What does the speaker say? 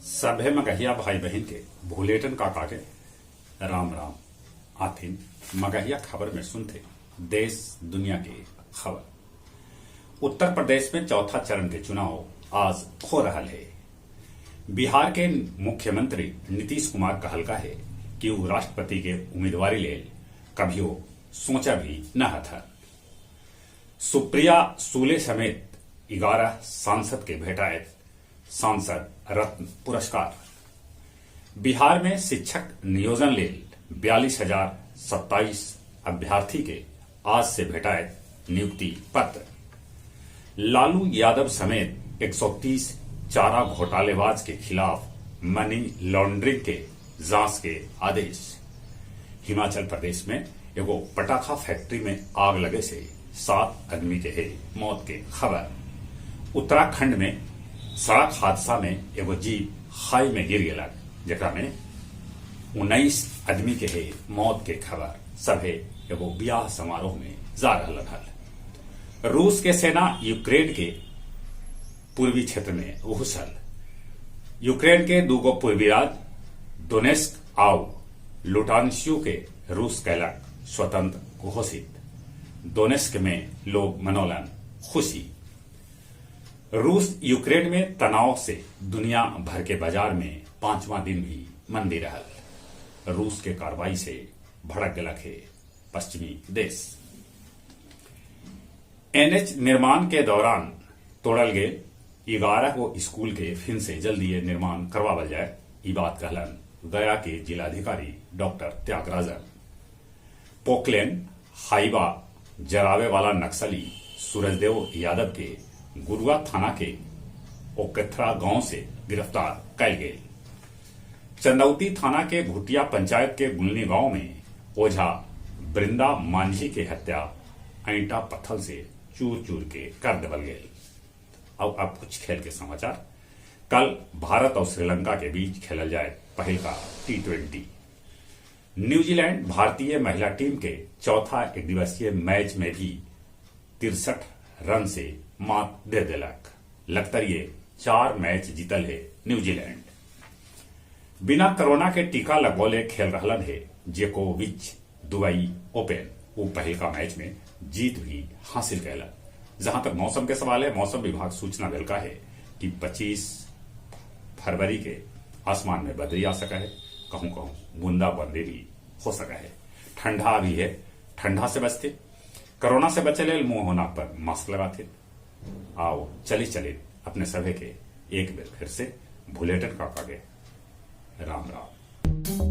सभे मगहिया भाई बहिन के भुलेटन काका के राम राम। आथिन मगहिया खबर में सुनथे देश दुनिया के खबर। उत्तर प्रदेश में चौथा चरण के चुनाव आज हो रहा है। बिहार के मुख्यमंत्री नीतीश कुमार कहलका है कि वो राष्ट्रपति के उम्मीदवारी लेल कभियो सोचा भी न था। सुप्रिया सुले समेत 11 सांसद के भेटाए सांसद रत्न पुरस्कार। बिहार में शिक्षक नियोजन लेल 42,027 अभ्यर्थी के आज से भेटाए नियुक्ति पत्र। लालू यादव समेत 130 चारा घोटालेबाज के खिलाफ मनी लॉन्ड्रिंग के जांच के आदेश। हिमाचल प्रदेश में एगो पटाखा फैक्ट्री में आग लगे से 7 आदमी के है मौत के खबर। उत्तराखंड में सड़क हादसा में एगो जीप खाई में गिर गेलक, जेकरा में 19 आदमी के है मौत के खबर। सभे एगो ब्याह समारोह में जा रहल हल। रूस के सेना यूक्रेन के पूर्वी क्षेत्र में घुसल। यूक्रेन के दूगो पूर्वी राज्य दोनेस्क आउ लुटांसियो के रूस कैलक स्वतंत्र घोषित। दोनेस्क में लोग मनौलन खुशी। रूस यूक्रेन में तनाव से दुनिया भर के बाजार में 5वां दिन भी मंदी रहल। रूस के कार्रवाई से भड़क गलक है पश्चिमी देश। एनएच निर्माण के दौरान तोड़ल गए 11 गो स्कूल के फिर से जल्दी निर्माण करवावल जाए, ई बात कहलन गया के जिलाधिकारी डॉक्टर त्यागराजन। पोकलेन हाईवा जरावे वाला नक्सली सूरजदेव यादव के गुरुआ थाना के ओकथरा गांव से गिरफ्तार कैल गए। चंदौती थाना के घुटिया पंचायत के गुलनी गांव में ओझा वृंदा मांझी के हत्या ऐंटा पत्थल से चूर चूर के कर देवल गए। और अब कुछ खेल के समाचार। कल भारत और श्रीलंका के बीच खेलल जाए पहल का T20। न्यूजीलैंड भारतीय महिला टीम के चौथा एक दिवसीय मैच में भी 63 रन से मात दे देलक। लगतरिये 4 मैच जीतल है न्यूजीलैंड। बिना कोरोना के टीका लगौले खेल रहलन है जोकोविच दुबई ओपन। वो पहल का मैच में जीत भी हासिल कैलक। जहां तक मौसम के सवाल है, मौसम विभाग सूचना देलका है कि 25 फरवरी के आसमान में बदली आ सका है, कहूं कहूं बूंदाबांदी भी हो सका है। ठंडा भी है, ठंडा से बचते, कोरोना से बचे लेल मुंह होना पर मास्क लगाते। आओ चली चले अपने सभे के एक बार फिर से भुलेटन काका के राम राम।